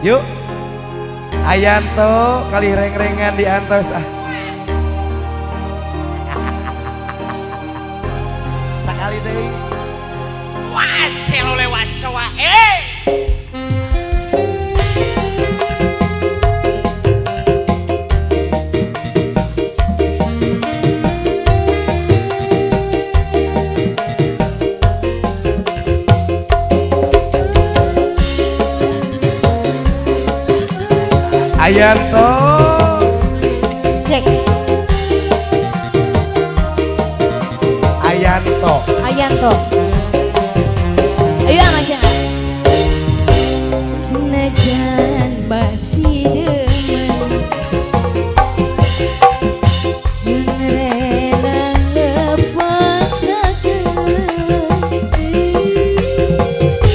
Yuk. Ayanto kali reng-rengan di antos ah. Sakali deui. Wah, selo lewat soa. Eh. Ayanto. Cek. Ayanto. Ayanto. Ayo Mas ya. Senajan masih demen, sun rela lepasaken.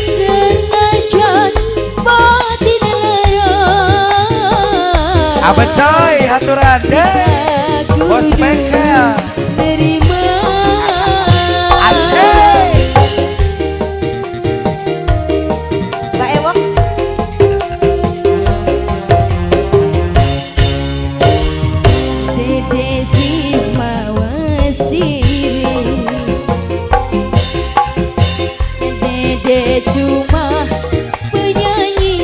Senajan batin lara. Apa coy haturan deh. Bos bengkel. Terima. Asik. Mbak Ewok. Dede si mawasiri, dede cuma penyanyi.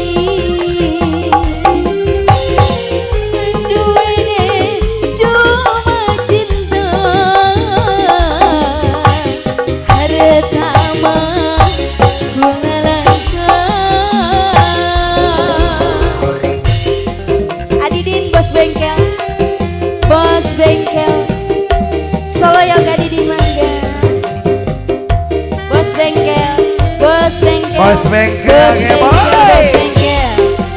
Duene cuma cinta, harta mah ku ngalangkah. Adidin bos bengkel, bos bengkel Solo ya Adidin mangga. Bos bengkel, bos bengkel, Bos bengkel, bos bengkel,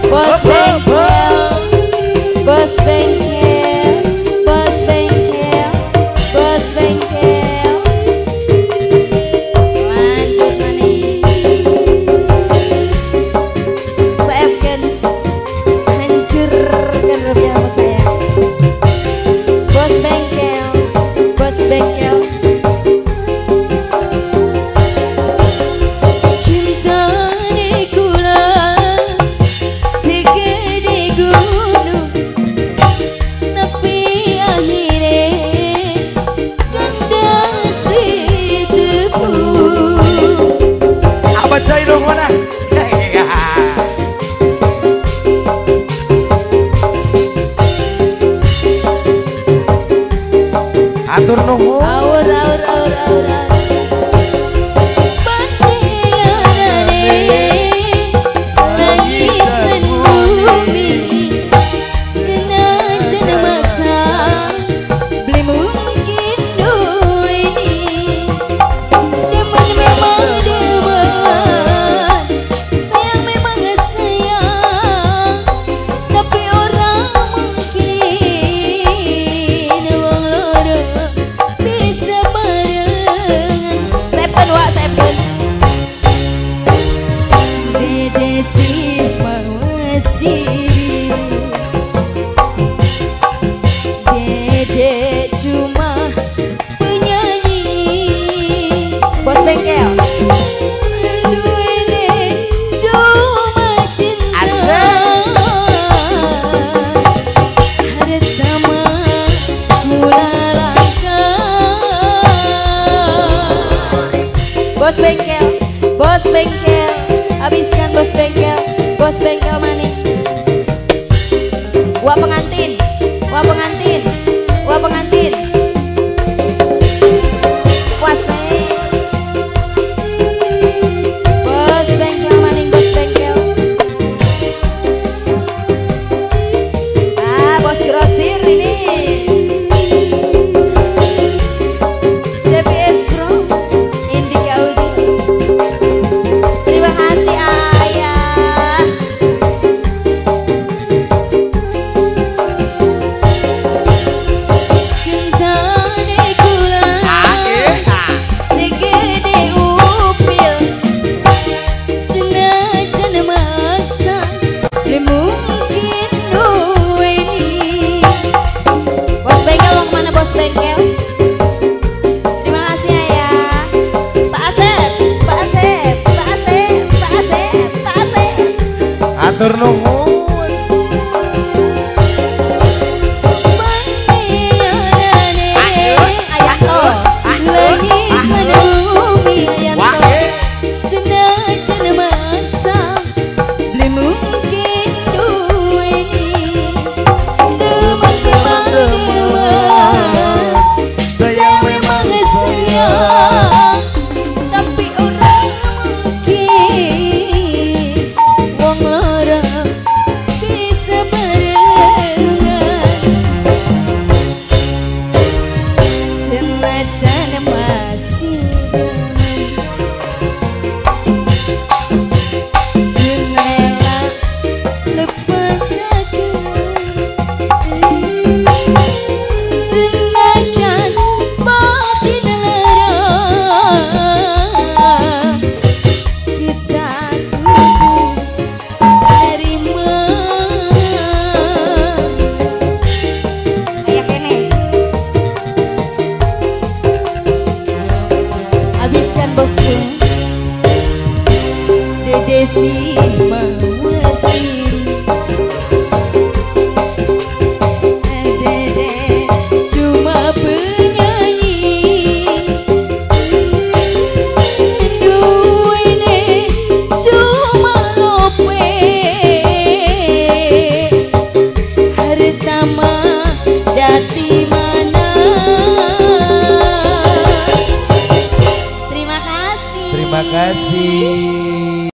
bos bengkel, bos bengkel, bos bengkel, bos bengkel. Lanjut maning. Saya akan hancurkan rupiah sama saya. Bos bengkel, bos bengkel. Cintane kula segede gunung, tapi akhire kandas ditepu. Apa coy dong mana? Atur nuhun. Aur aur aur aur aur. Pantirane langit dan bumi, senajan maksa beli mungkin duweni. Demen memang demen, sayang memang sayang, tapi orang mungkin wong loro bisa barengan. Sepen wak sepen. Dede si mawasiri, dede cuma penyanyi. Bos bengkel. Duene cuma cinta, harta mah kula langkah. Bos bengkel, bos bengkel, habiskan bos bengkel maning. Matur nuwun. Tapi orang mungkin wong lara bisa barengan. Senajan masih senela lepas aku, senajan batin lara, kita kudu terima. Kayak kene habisan bosku Dede si mawasi, Dede cuma penyanyi, duene cuma lope, harta mah jati mana. Terima kasih. Terima kasih.